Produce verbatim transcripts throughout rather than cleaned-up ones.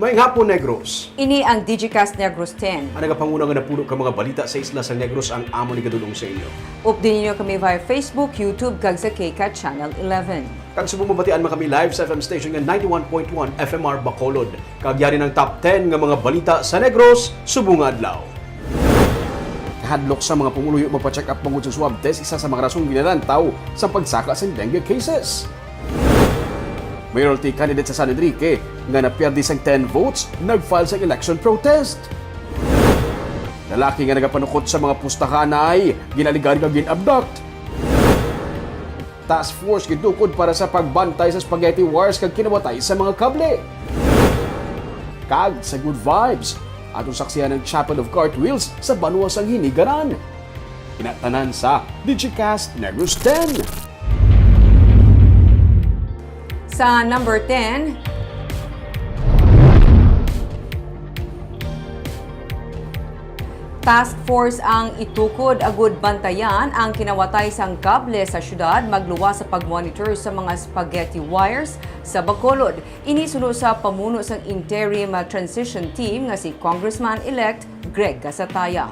Maayong hapon, Negros. Ini ang Digicast Negros ten. Ang nagapanguna nga napuno ka mga balita sa isla sa Negros ang amon igadul-ong sa inyo. Updi ninyo kami via Facebook, YouTube, kag sa KCAT Channel eleven. Kag subong mabatian man kami live sa F M station nga ninety-one point one F M R Bacolod. Kag yari ang top ten nga mga balita sa Negros subong nga adlaw. Kahadlok sa mga pumuluyo magpa-check up bangod sa swab test isa sa mga rason ginalantaw sa pagsaka sang dengue cases. Mayoralty candidate sa San Enrique nga napierde sang ten votes nag-file sang election protest. Lalaki nga nagapanukot sa mga pustahanay, ginaligar nga gin-abduct. Task force gitukod para sa pagbantay sa spaghetti wires kag kinawatay sa mga kable. Kag sa Good Vibes, atong saksihan ang Chapel of Cartwheels sa banwa sang Hinigaran. Ina tanan sa Digicast Negros ten. Sa number ten, Task force ang itukod agud bantayan ang kinawatay sang kable sa syudad, magluwas sa pagmonitor sa mga spaghetti wires sa Bacolod. Ini suno sa pamuno sang interim transition team nga si Congressman-elect Greg Gasataya.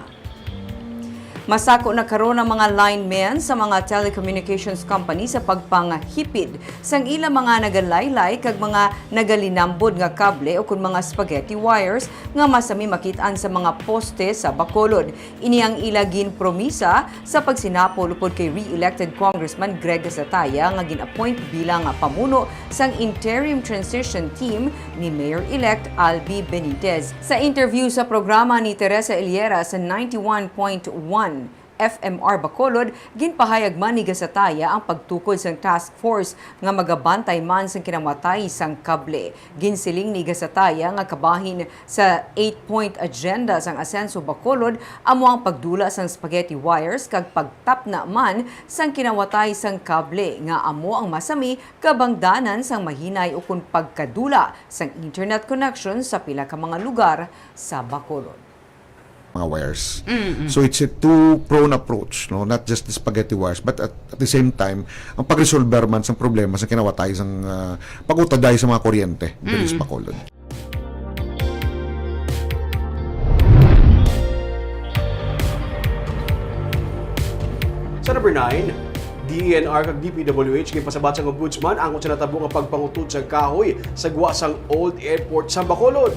Masako na karon ang mga linemen sa mga telecommunications company sa pagpanghipid sang ila mga nagalaylay kag mga nagalinambod nga kable ukon mga spaghetti wires nga masami makit-an sa mga poste sa Bacolod. Ini ang ila ginpromisa sa pagsinapol upod kay re-elected Congressman Greg Gasataya nga gin-appoint bilang pamuno sang interim transition team ni Mayor-elect Albi Benitez. Sa interview sa programa ni Teresa Eliera sa ninety-one point one F M R Bacolod, ginpahayag man ni Gasataya ang pagtukod sang task force nga magabantay man sang kinawatay sang kable. Ginsiling ni Gasataya nga kabahin sa eight-point agenda sang Asenso Bacolod amo ang pagdula sang spaghetti wires kag pagtapna man sang kinawatay sang kable nga amo ang masami kabangdanan sang mahinay ukon pagkadula sang internet connection sa pila ka mga lugar sa Bacolod. Mga wires. So it's a two-prone approach, no? Not just the spaghetti wires, but at, at the same time, ang pag-resolver man sang problema sa kinawatay sang ah, pag-utaday sa mga kuryente diri sa Bacolod. Sa number nine, D E N R kag D P W H ginpasabat sang Ombudsman angot sa natabo nga pagpangutod sang kahoy sa gwa sang Old Airport sa Bacolod.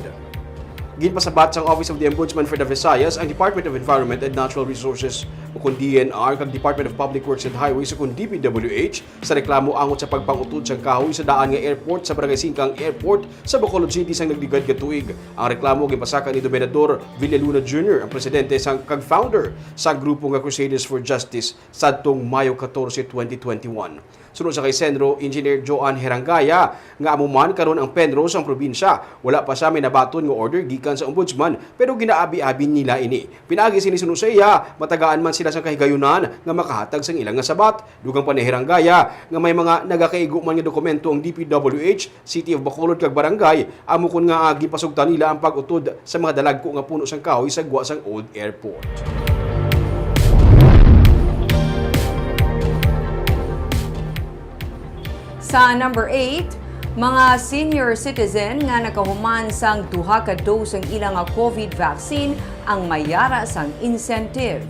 Ginpasabat sang Office of the Ombudsman for the Visayas ang Department of Environment and Natural Resources, ukon D E N R, kag Department of Public Works and Highways, ukon D P W H, sa reklamo angot sa pagpangutod sang kahoy sa daan nga airport sa Barangay Singkang Airport sa Bacolod City sang nagligad nga tuig. Ang reklamo ginpasaka ni Dominador Villaluna Junior, ang presidente sang, kag founder sa grupo nga Crusaders for Justice, sadtong Mayo catorce, twenty twenty-one. Suno sa kay Senro Engineer Joan Herangaya, nga amo man karon ang PENRO sang probinsya, wala pa sia may nabaton nga order gikan sa Ombudsman, pero ginaabi-abi nila ini. Pinaagi sini, suno sa iya, matagaan man sila sang kahigayunan nga makahatag sang ila nga sabat. Dugang pa ni Herangaya nga may mga nagakaigo man nga dokumento ang D P W H, City of Bacolod kag barangay, amo kon nga, ah, ginpasugtan nila ang pag-utod sa mga dalagko nga puno sang kahoy sa gwa sang old airport. Sa number eight, mga senior citizen nga nakahuman sang duha ka dose sang ila nga COVID vaccine ang mayara sang incentive.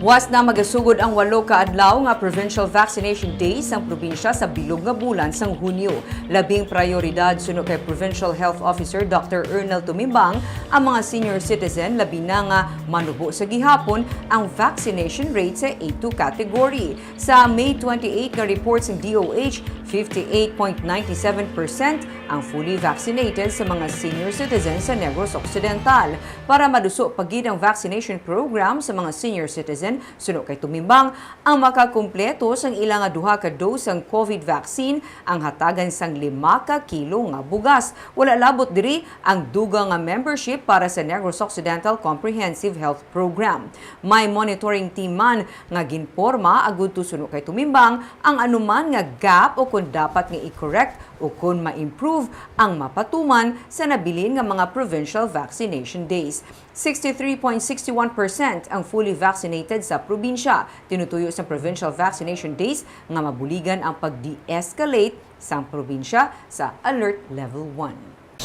Buas na magasugod ang walo ka adlaw nga Provincial Vaccination Day sang probinsya sa bilog nga bulan sang Hunyo. Labing prayoridad suno kay Provincial Health Officer Doctor Ernel Tumimbang ang mga senior citizen, labi na nga manubo sa gihapon ang vaccination rate sa A two category. Sa May twenty-eight nga report sang D O H, fifty-eight point nine seven percent ang fully vaccinated sa mga senior citizens sa Negros Occidental. Para maduso pa gid ang vaccination program sa mga senior citizen, suno kay Tumimbang, ang makakumpleto sang ila nga duha ka dose sang COVID vaccine ang hatagan sang lima ka kilo nga bugas. Wala labot diri ang dugang nga membership para sa Negros Occidental Comprehensive Health Program. May monitoring team man nga ginporma agud to, suno kay Tumimbang, ang anuman nga gap o kon dapat nga i-correct o kon ma-improve ang mapatuman sa nabilin nga mga provincial vaccination days. Sixty-three point six one percent ang fully vaccinated sa probinsya. Tinutuyo sang Provincial Vaccination Days nga mabuligan ang pag-de-escalate sang probinsya sa Alert Level one.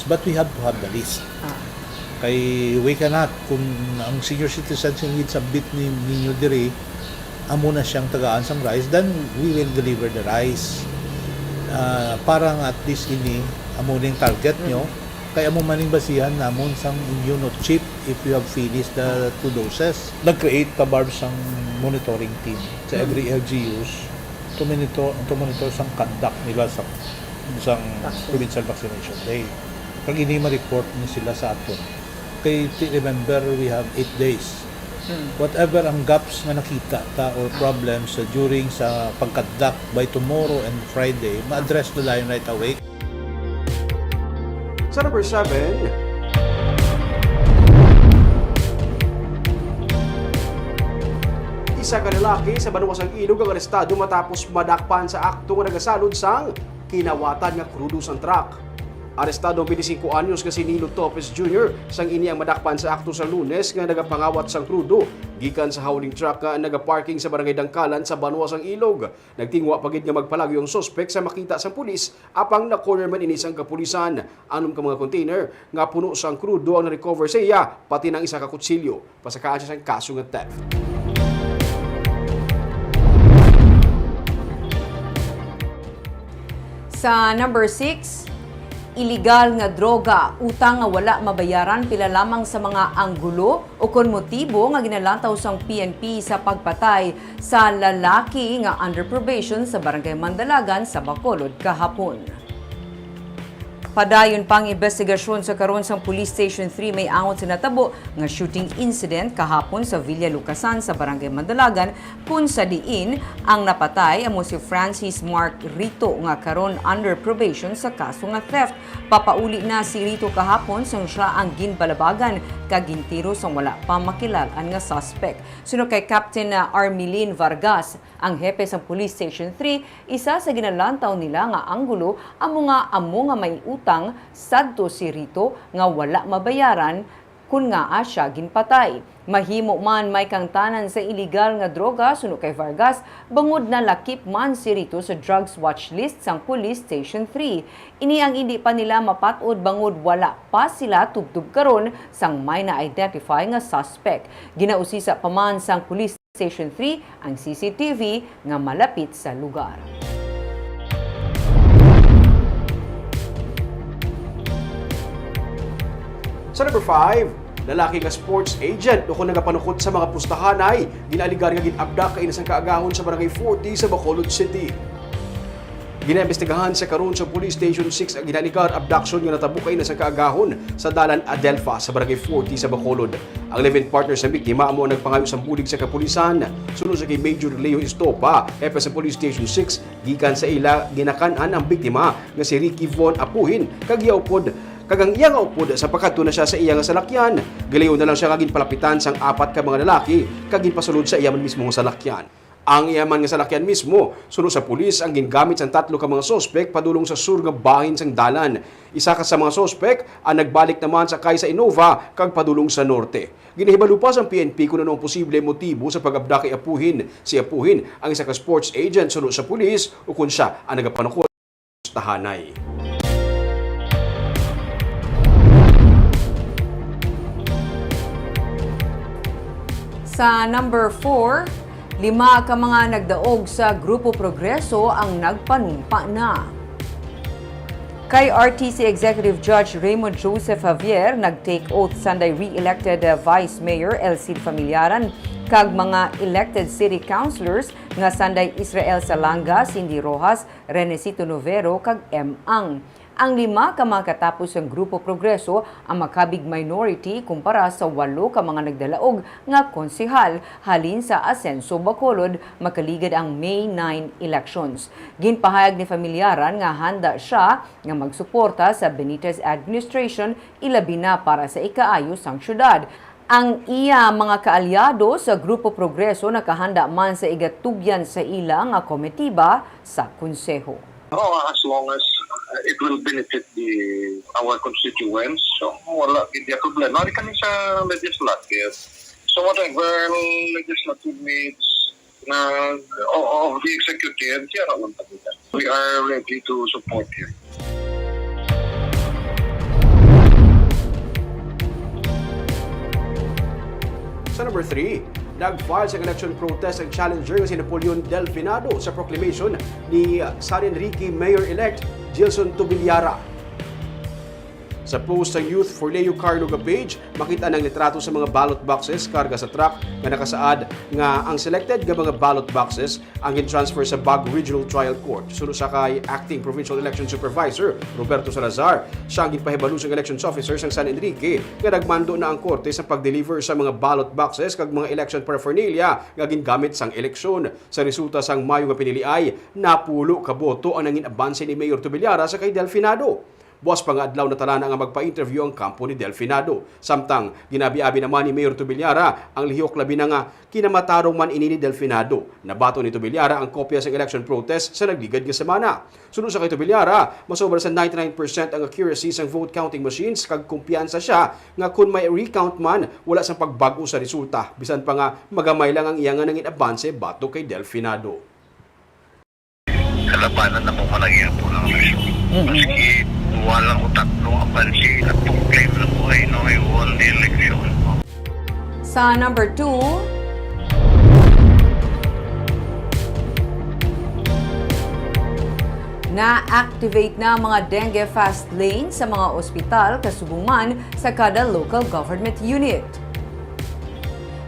But we have to have the list. Ah. Kay we cannot, kung ang senior citizens nga gin-submit ni, ninyo diri, amo na siyang tagaan sang rice, then we will deliver the rice. Ah, para nga at least ini, amo ning target nyo. Mm. Kay amo man ning basihan namon sang inyo no chip if you have finished the two doses. Nag-create ta, Barb, sang monitoring team sa Mm. every L G Us to monitor, to monitor sang conduct nila sa, sang Vaccine. Provincial Vaccination Day. Kag ini ma-report ni sila sa aton. Kay ti-, remember, we have eight days. Hmm. Whatever ang gaps nga nakita ta or problems, uh, during sa pag-conduct by tomorrow and Friday, ma-address na dayon right away. Sa number seven, isa ka lalaki sa banwa sang Ilog ang arestado matapos madakpan sa akto nga nagasalod sang kinawatan nga krudo sang truck. Arestado ang twenty-cinco anyos nga si Nilo Topez Junior, sang ini ang madakpan sa akto sa Lunes nga nagapangawat sang krudo gikan sa hauling truck nga nagaparking sa Barangay Dangkalan sa banwa sang Ilog. Nagtinguha pa gid nga magpalagyo ang suspek sa makita sang pulis, apang na-corner man ini sang kapulisan. Anom ka mga container nga puno sang krudo ang na-recover sa iya, pati na ang isa ka kutsilyo. Pasakaan siya sang kaso nga theft. Sa number six, iligal nga droga, utang nga wala mabayaran, pila lamang sa mga anggulo ukon motibo nga ginalantaw sang P N P sa pagpatay sa lalaki nga under probation sa Barangay Mandalagan sa Bacolod kahapon. Padayon pa ang imbestigasyon sa karon sang Police Station three may angot sa natabo nga shooting incident kahapon sa Villa Lucasan sa Barangay Mandalagan, kun sa diin ang napatay amo si Francis Mark Rito nga karon under probation sa kaso nga theft. Papauli na si Rito kahapon sang siya ang ginbalabagan kag gintiro sang wala pa makilal-an nga suspect. Suno kay Captain, ah, Armilin Vargas, ang hepe sang Police Station three, isa sa ginalantaw nila nga anggulo amo nga, amo nga may utang sadto si Rito nga wala mabayaran kon ngaa sia ginpatay. Mahimo man may kangtanan sa iligal nga droga, suno kay Vargas, bangod nalakip man si Rito sa drugs watch list sang Police Station three. Ini ang indi pa nila mapat-od bangod wala pa sila tubtob karon sang may na-identify nga suspect. Ginausisa pa man sang Police Station three ang C C T V nga malapit sa lugar. Sa number five, lalaki nga sports agent o kung nagapanukot sa mga pustahanay, ginaaligar nga gin-abdak kaina sang kaagahon sa Barangay forty sa Bacolod City. Ginaimbestigahan sa karon sa Police Station six ang ginaligar abduction nga natabo kaina sa kaagahon sa Dalan Adelfa sa Barangay forty sa Bacolod. Ang live-in partner sa biktima amo ang nagpangayo sang bulig sa kapulisan. Suno sa kay Major Leo Estopa, hepe sa Police Station six, gikan sa ila ginakan-an ang biktima nga si Ricky Von Apuhin kag iya upod, kag ang iya nga upod sa pagkadto na siya sa iya nga salakyan. Gilayon na lang siya nga ginpalapitan sang apat ka mga lalaki kag ginpasulod sa iya man mismo nga salakyan. Ang iya man nga salakyan mismo, suno sa pulis, ang gingamit sang tatlo ka mga suspek padulong sa sur nga bahin sang dalan. Isa ka sa mga suspek ang nagbalik naman sakay sa Innova kag padulong sa norte. Ginahibalo pa sang P N P kon ano ang posible motibo sa pag-abdak kay Apuhin. Si Apuhin, ang isa ka sports agent suno sa pulis, ukon sia ang nagapanukod tahanay. Sa number four, lima ka mga nagdaog sa Grupo Progreso ang nagpanumpa na. Kay R T C Executive Judge Raymond Joseph Javier, nag-take oath Sunday re-elected, uh, Vice Mayor Elcid Familiaran kag mga elected city councilors nga sanday Israel Salanga, Cindy Rojas, Renesito Novero, kag M. Ang. Ang lima ka mga katapos sang Grupo Progreso ang makabig minority kumpara sa walo ka mga nagdalaog nga konsehal halin sa Asenso Bacolod makaligad ang May nine elections. Ginpahayag ni Familiaran nga handa sia nga magsuporta sa Benitez administration, ilabi na para sa ikaayo sang syudad. Ang iya mga kaalyado sa Grupo Progreso nakahanda man sa igatugyan sa ila nga komitiba sa konseho. Oo, as long as, uh, it will benefit the, our constituents, so wala gid ya problema. Ari kami sa legislative. So whatever legislative needs na, o-, of the executive, siya ra man talaga. We are ready to support him. Sa number three, nag-file sa election protest ang challenger nga si Napoleon Delfinado sa proclamation ni San Enrique Mayor-elect Gilson Tubillara. Sa post sa Youth for Leo Carlo nga page, makita ang litrato sa mga ballot boxes karga sa truck nga nakasaad nga ang selected nga mga ballot boxes ang gin-transfer sa Bago Regional Trial Court. Suno sa kay Acting Provincial Election Supervisor Roberto Salazar, siya ang ginpahibalo sang elections officer sang San Enrique nga nagmando na ang korte sa pag-deliver sa mga ballot boxes kag mga election paraphernalia nga gingamit sang eleksyon. Sa resulta sang mayo nga piniliay, napulo ka boto ang nangin-abanse ni Mayor Tubillara sa kay Delfinado. Buas pa nga adlaw natalana nga magpa-interview ang kampo ni Delfinado. Samtang ginabi-abi naman ni Mayor Tubillara ang lihok, labi na nga kinamatarong man ini ni Delfinado. Nabaton ni Tubillara ang kopya sang election protest sa nagligad nga semana. Suno sa kay Tubillara, masobra sa ninety-nine percent ang accuracy sang vote counting machines kag kumpiyansa siya nga kon may recount man, wala sang pagbag-o sa resulta, bisan pa nga magamay lang ang iya nga nangin-abanse batok kay Delfinado. Kalabanan na mo man ang iyang punang result. Mm-hmm. Maski duha lang o tatlo ang abanse, nagtuklay na mo ay no, he won the election. Sa number two, na-activate na ang mga dengue fast lane sa mga ospital kasubong man sa kada local government unit.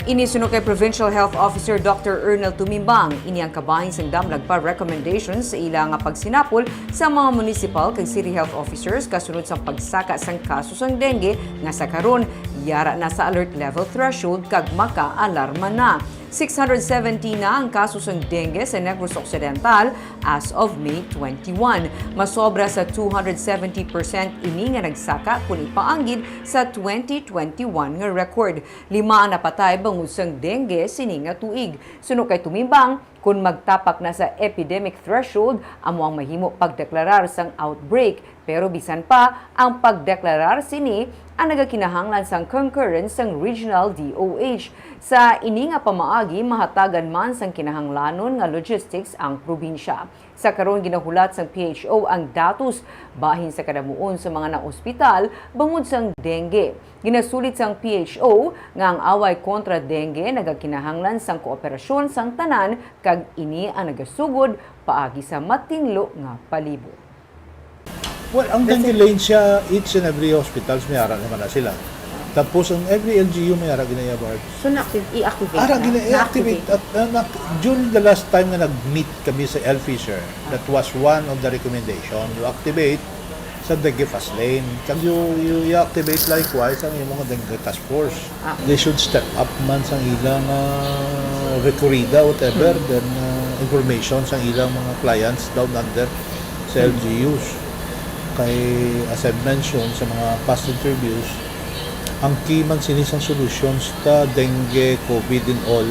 Ini suno kay Provincial Health Officer Doctor Ernel Tumimbang. Ini ang kabahin sang damlag pa recommendations sa ila nga pagsinapol sa mga municipal kag city health officers kasunod sang pagsaka sang kaso sang dengue nga sa karon yara na sa alert level threshold kag makaalarma na. Six hundred seventy na ang kaso sang dengue sa Negros Occidental as of May twenty-one. Masobra sa two hundred seventy percent ini nga nagsaka kon ipaanggid sa twenty twenty-one nga record. Lima ang napatay bangod sang dengue sini nga tuig. Suno kay Tumimbang, kon magtapak na sa epidemic threshold, amo ang mahimo pagdeklarar sang outbreak. Pero bisan pa, ang pagdeklarar sini ang nagakinahanglan sang concurrence sang Regional D O H. Sa ini nga pamaagi, mahatagan man sang kinahanglanon nga logistics ang probinsya. Sa karon, ginahulat sang P H O ang datos bahin sa kadamuon sa mga naospital bangod sang dengue. Ginasulit sang P H O nga ang away kontra dengue nagakinahanglan sang kooperasyon sang tanan kag ini ang nagasugod paagi sa matinlo nga palibot. Well, ang dengue lane siya, each and every hospitals may ara naman na sila. Tapos ang every L G U may ara ginayabard. So na-activate, i-activate Ara na? gina- i-activate Na-activate. at uh, na- during the last time nga nag-meet kami sa L Fisher, that was one of the recommendation. You activate sa dengue fast lane. Kag you, you, you activate likewise ang imong dengue task force. Ah. They should step up man sang ilang uh, recorrida, whatever, then uh, information sang ilang mga clients down under sa L G Us. Kay as I've mentioned sa mga past interviews, ang key man sini sang solutions ta dengue, COVID and all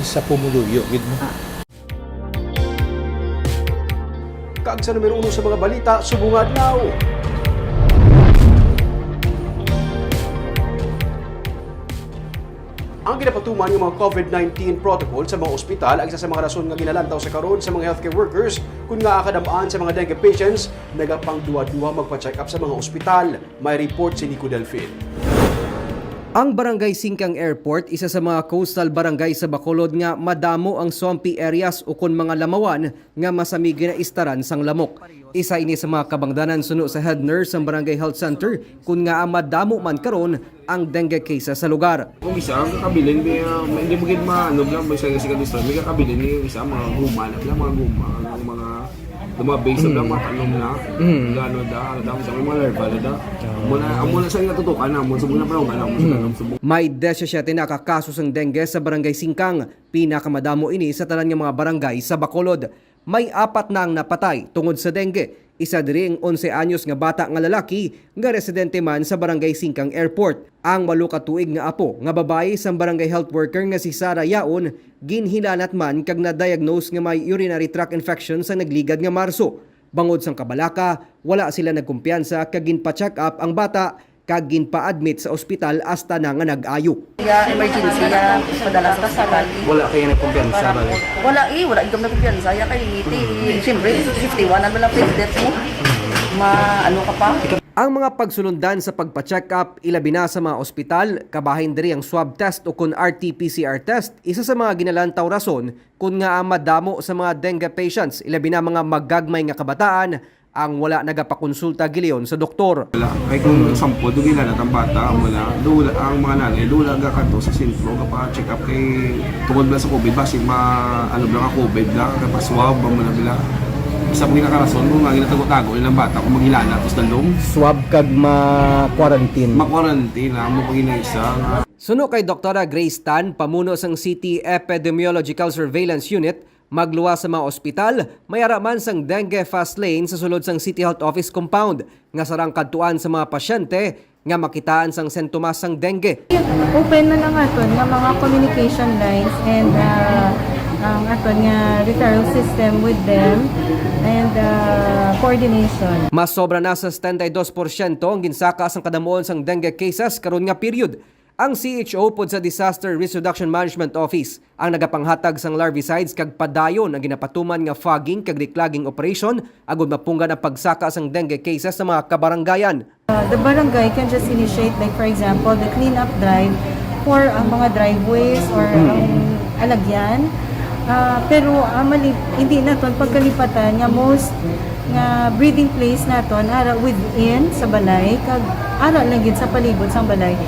is sa pumuluyo gid mo. Kag sa numero uno sa mga balita subong nga adlaw. Ang ginapatuman nga mga COVID nineteen protocol sa mga ospital ang isa sa mga rason nga ginalantaw sa karon sa mga healthcare workers kon ngaa kadam-an sa mga dengue patients nagapangduha-duha magpa-check up sa mga ospital. May report si Nico Delfin. Ang Barangay Singkang Airport, isa sa mga coastal barangay sa Bacolod nga madamo ang swampy areas ukon mga lamawan nga masami ginaistaran sang lamok. Isa ini sa mga kabangdanan suno sa head nurse sang Barangay Health Center, kun ngaa madamo man karon ang dengue cases sa lugar. Kung isa ang kakabilin, may, uh, may, hindi mo gid maano lang, may sa kasi kadistra, may kakabilin, may isa, mga guma na lang, mga guma, mga, mga, mga base lang, mga tanom na, gano da, ano da, sa mga larva na da. Amo na, amo na sa natutukan na, amo sa mga panahon na, amo sa tanom, sa mga May disisiete na ka kaso sang dengue sa Barangay Singkang. Pinakamadamo ini sa tanan nga mga barangay sa Bacolod. May apat na ang napatay tungod sa dengue. Isa diri ang onse anyos nga bata nga lalaki nga residente man sa Barangay Singkang Airport. Ang walo ka tuig nga apo nga babayi sang barangay health worker nga si Sara Yaon ginhilanat man kag na-diagnose nga may urinary tract infection sa nagligad nga Marso. Bangod sang kabalaka, wala sila nagkumpiyansa kag ginpa-check up ang bata kag ginpa-admit sa ospital hasta na nga nag-ayo. Ya emergency, ya padala sa ospital. Wala kay nagkumpiyansa, bale? Wala eh, wala gid kami nagkumpiyansa. Ya kay ti, siyempre, fifty-one, ano lang, death mo? Ma, ano ka pa? Ang mga pagsulundan sa pagpa-check-up, ilabi na sa mga ospital, kabahin diri ang swab test o kon R T P C R test, isa sa mga ginalantaw rason kon ngaa madamo sa mga dengue patients, ilabi na mga magagmay nga kabataan, ang wala nagapakonsulta gilayon sa doktor. Wala. Kay kung example, dugila na tang bata, ang wala, dula, ang mga nanay, dula ga kato sa sentro, gapa-check up kay tungod ba sa COVID, basi ma, ano ba nga COVID na, kay pa-swab, ang mga bila. Isa po ginakarason mo nga ginatago-tago nilang bata kung magilala, tapos dalong. Swab kag ma-quarantine. Ma-quarantine, ah, mo pag isa nga. Suno kay Doktora Grace Tan, pamuno sang City Epidemiological Surveillance Unit, magluwas sa mga ospital, may ara man sang dengue fast lane sa sulod sang City Health Office compound nga sarang kadtuan sa mga pasyente nga makitaan sang sintomas sang dengue. Open na lang aton nga mga communication lines and uh, ang aton nga referral system with them and uh, coordination. Mas sobra na sa setenta y dos porsyento ang ginsaka sang kadamuon sang dengue cases karon nga period. Ang C H O pod sa Disaster Risk Reduction Management Office ang nagapanghatag sang larvicides kag padayon ang ginapatuman nga fogging kag reclogging operation agud mapunggan ang pagsaka sang dengue cases sa mga kabarangayan. Uh, the barangay can just initiate, like, for example, the cleanup drive for ang mga driveways or ang alagyan. Uh, pero uh, mali, hindi naton pagkalipatan nga most nga breeding place naton ara within sa balay kag ara lang gid sa palibot sang balay.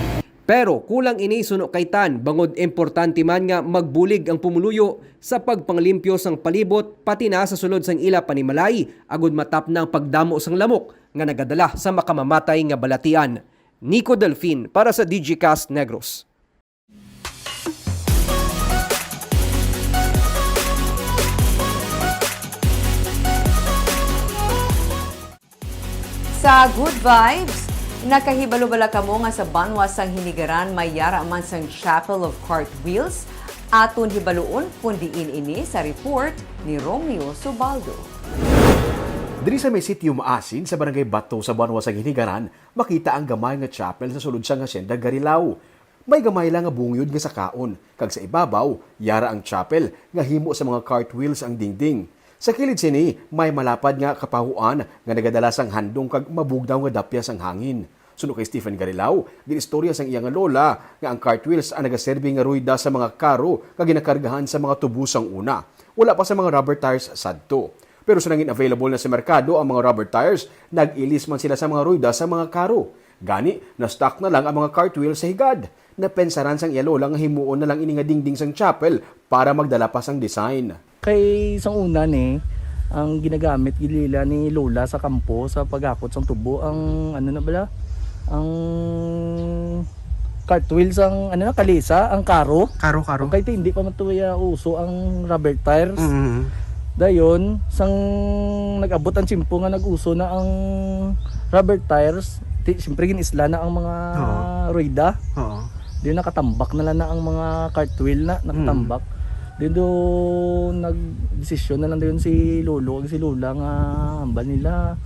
Pero kulang ini suno kay Tan, bangod importante man nga magbulig ang pumuluyo sa pagpanglimpyo sang palibot pati na sa sulod sang ila panimalay agud matapna ang pagdamo sang lamok nga nagadala sa makamamatay nga balatian. Nico Delfin para sa Digicast Negros. Sa Good Vibes, nakahibalo bala kamo nga sa banwa sang Hinigaran may yara man sang Chapel of Cartwheels? Aton hibaluon kon diin ini sa report ni Romeo Subaldo. Diri sa may sitio Maasin sa Barangay Bato sa banwa sang Hinigaran, makita ang gamay nga chapel sa sulod sang Hacienda Garilao. May gamay lang nga bungyod nga sakaon, kag sa ibabaw yara ang chapel nga himo sa mga cartwheels ang dingding. Sa kilid sini, may malapad nga kapahuan nga nagadala sang handong kag mabugnaw nga dapya sang hangin. Suno kay Stephen Garilao, gin-istorya sang iya nga lola nga ang cartwheels ang nagaserbi nga ruyda sa mga karo nga ginakargahan sa mga tubo sang una, wala pa sa mga rubber tires sadto. Pero sa nangin available na sa merkado ang mga rubber tires, nag-ilis man sila sa mga ruyda sa mga karo. Gani, na-stuck na lang ang mga cartwheel sa higad. Napensaran sang iya lola nga himuon na lang ini nga dingding sang chapel para magdala pa sang design. Kay sang una ni, ang ginagamit gid nila ni lola sa kampo sa paghakot sang tubo ang ano na bala, ang cartwheel sang ano na, kalesa, ang karo. Karo, karo. Kay hindi pa man tuya uso ang rubber tires. Mm-hmm. Dayon, sang nag-abot ang tiyempo nga nag-uso na ang rubber tires, ti, siyempre gin-isla na ang mga Oo. rueda. Oo. Di nakatambak na lang na ang mga cartwheel na nakatambak. Mm. Di do nagdesisyon na lang dayon si lolo ag si lola nga hambal nila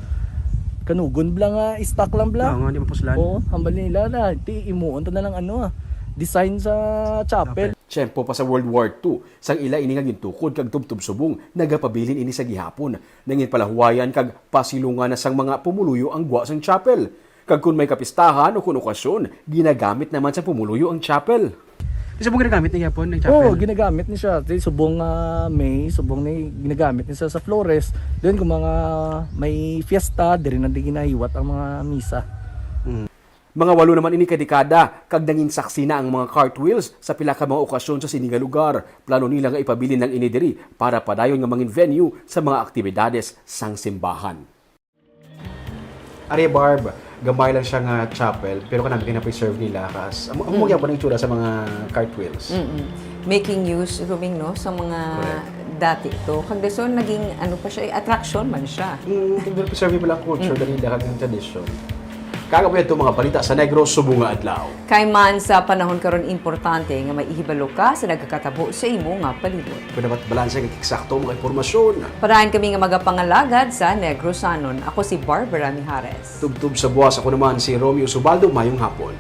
kanugon bala nga stock lang bala. Oo, nga, di mapuslan. Oo, hambal nila na ti imuon ta na lang ano ah, design sa chapel. Chapel. Tiyempo pa sa World War Two, sang ila ini nga gintukod kag tubtob subong, nagapabilin ini sa gihapon. Nangin palahuwayan kag pasilungan na sang mga pumuluyo ang gwa sang chapel. Kag kon may kapistahan o kon okasyon, ginagamit naman sa pumuluyo ang chapel. Di subong ginagamit ni gyapon ang chapel? Oo, ginagamit ni siya. Di subong nga May, subong ni ginagamit ni siya sa Flores. Then kung mga may fiesta, diri na di ginahiwat ang mga misa. Mm. Mga walo naman ini ka dekada, kag nangin saksi na ang mga cartwheels sa pila ka mga okasyon sa sini nga lugar. Plano nila nga ipabilin lang ini diri para padayon nga mangin venue sa mga aktibidades sang simbahan. Ari, Barb, gamay lang siya nga chapel, pero kanami kay na-preserve nila. Kas, amo, amo Mm. gyapon ang itsura sa mga cartwheels. Mm-mm. Making use, Roming, no, sa mga Correct. dati to. Kag dason, naging, ano pa siya, eh, attraction man siya. Mm, kung preserve pala ang culture, Mm. dali, kag ang tradisyon. Kag amo to mga balita sa Negros subong nga adlaw. Kay man sa panahon karon, importante nga may ihibalo ka sa nagakatabo sa imo nga palibot. Kung dapat balanse kag eksakto ang mga impormasyon. Padayon kami nga magapangalagad sa Negrosanon. Ako si Barbara Mijares. Tubtob sa buwas, ako naman si Romeo Subaldo. Mayong hapon.